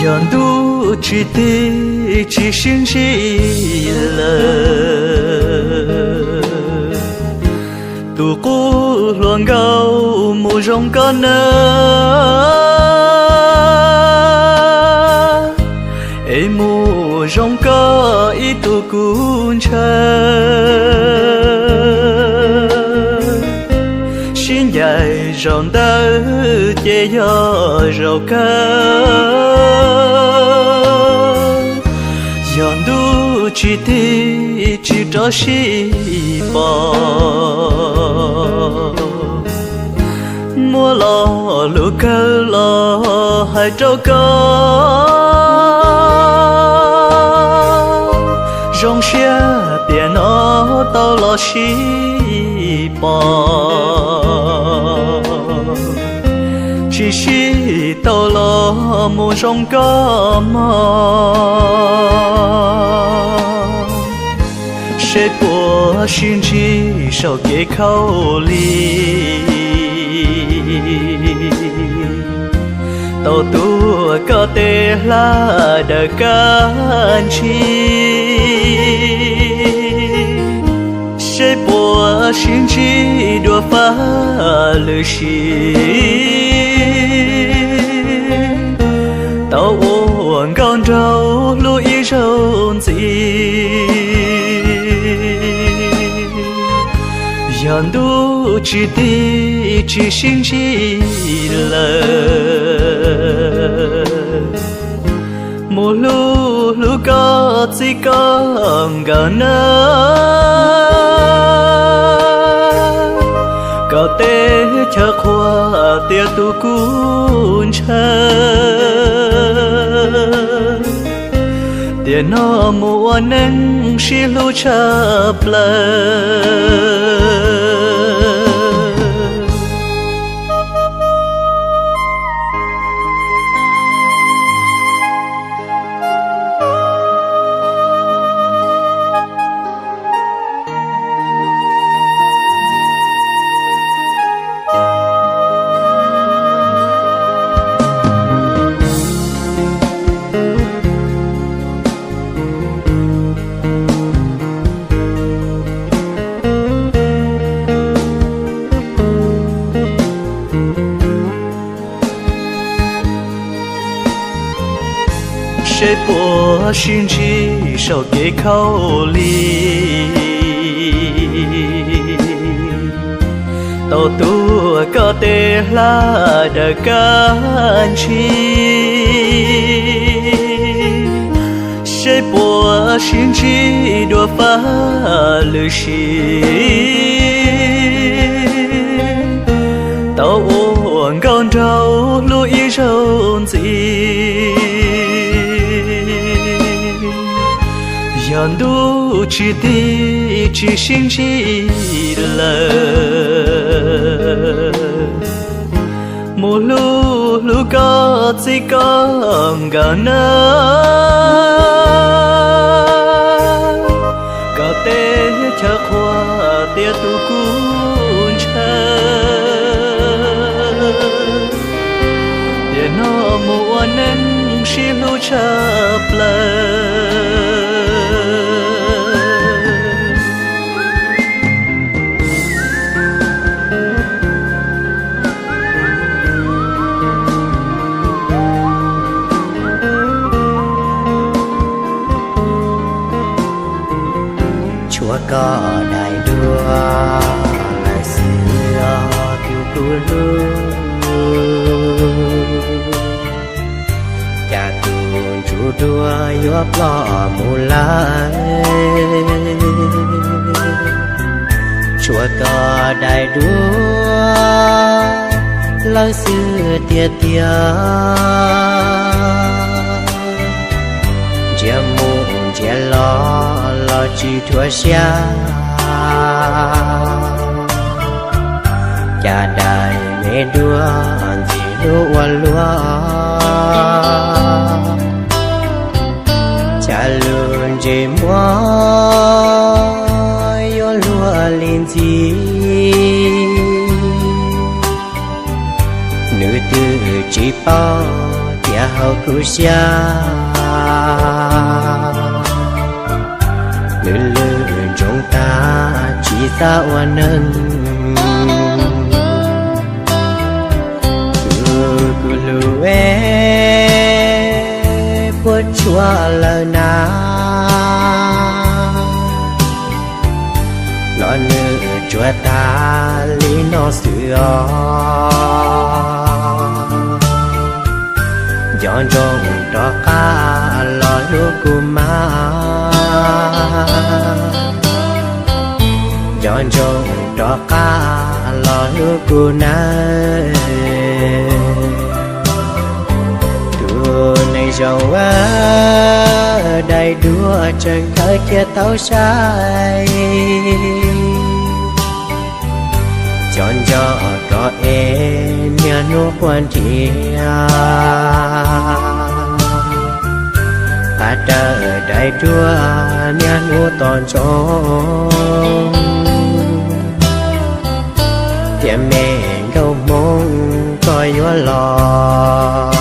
Yog ntuj tsis tig tsis sib ntsib lawm, tus qub hluas nkauj mus zoo koj na, es mus zoo koj ib tug kuv ntshaw. Sib ncaim zaum ntawd ces yog zaum kawg. Yog ntuj tsis tig tsis rov sib pom, muab lo lus kawg los hais rau koj. Zoo siab tiam no tau los sib pom, tsis sib tau los mus zoo koj mog. Seb puas sib ntsib saum kev khaub lig, tau tuav koj tej hla daws kab ntsig. Seb puas sib ntsib dua fab lwm sim, tau ua nkauj nraug hlub ib zaug ntxiv. Yog ntuj tsis tig tsis sib ntsib lawm, mus hlub hlub koj txij koj nkawm nawb. Kom teb chaws qhuas tias tus kuv ntshaw, tiam no mus ua neej sib hlub tshaj plaws. Seb puas sib ntsib saum kev khaub lig, tau tuav koj tej hla daws kab ntsig. Seb puas sib ntsib dua fab lwm sim, tau ua nkauj nraug hlub ib zaug ntxiv. Yog ntuj tsis tig tsis sib ntsib lawm, mus hlub hlub koj txij koj nkawm nawb. Kom teb chaws qhuas tias tus kuv ntshaw, tiam no mus ua neej sib hlub tshaj plaws. Tshuav koj daim duab lawm xwb os kuv tus hlub, cas tus ntsuj duab yuav ploj mus lawm. Tshuav koj daim duab lawm xwb tiag tiag, ntsia mus ntsia los los tsis dhuav siab. Cas daim me duab ntxim hlub ua luaj, cas lub ntsej muag yuav luag li ntxim. Nws twb tsis paub Tias hauv kuv siab lwj lwj ntsoov tag tsis xav ua neeg. Tus kuv hlub es puas tsuaj lawm na, los nws tsuas tag li no xwb os. Nco ntsoov rov qab los hlub kuv mas, nco ntsoov rov qab los hlub kuv nawb. Tus neeg zoo dai duab tseem khaws kiag tau sai, cov nco kom es niaj hnub quaj nrhiav, qab rawv dai duab niaj hnub tos ntsoov, tias me nkauj Hmoob koj yuav los.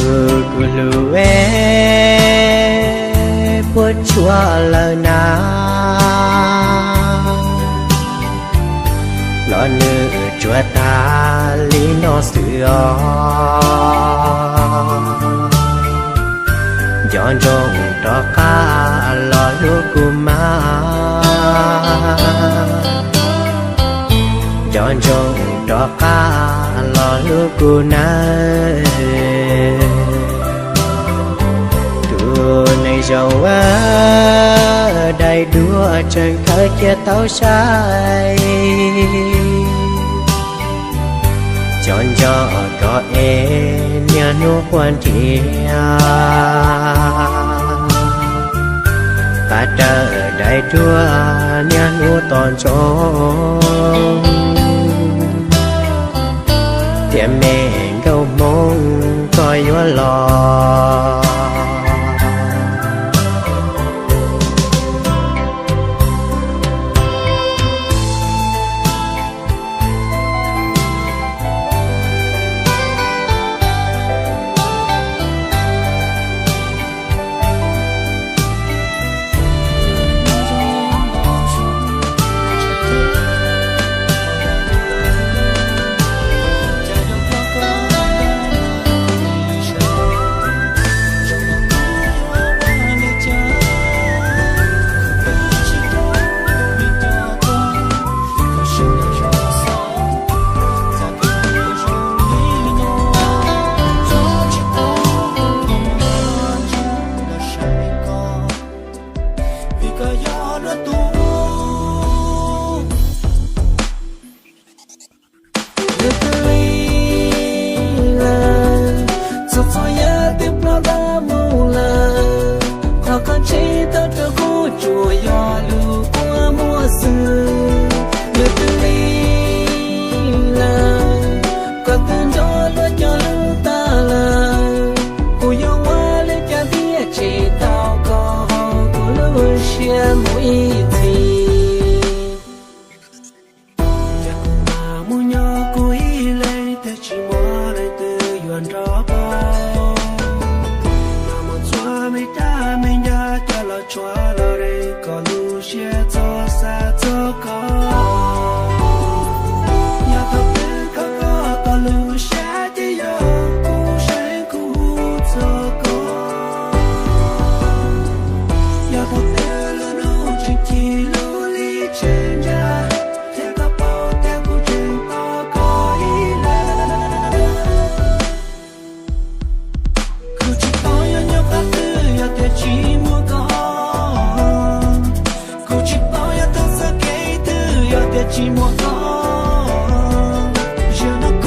Tus kuv hlub es puas tsuaj lawm na, los nws tsuas tag li no xwb os. Nco ntsoov rov qab los hlub kuv mas, nco ntsoov rov qab los hlub kuv nawb. Tus neeg zoo dai duab tseem khaws kiag tau sai, cov nco kom es niaj hnub quaj nrhiav, qab rawv dai duab niaj hnub tos ntsoov, tias me nkauj Hmoob koj yuav los. Nws twb lig lawm, txhua txhua yam twb ploj dab mus lawm, qhov koj ntsib tau rau kuv tsuas yog lus kua muag xwb. Nws twb lig lawm, koj twb nco luag cov lus tag lawm, kuv yuav ua li cas thiaj tsim tau koj hauv kuv lub siab mus ib txhis. Ces kuv mam mus nyob kuv ib leeg, twb tsis muaj leej twg yuav nrog pab. Los mus txhua me rab me ncaj coj los tshuab los de kom lub siab txhob xav txog koj. Yog thaum twg koj koj tau lub siab ces yog kuv seev kuv txog koj. Yog thaum twg lub hnub tseem ci lub hli tseem ntsaj, thiab koj paub tias kuv tseem tos koj ib leeg. Tsaug ntau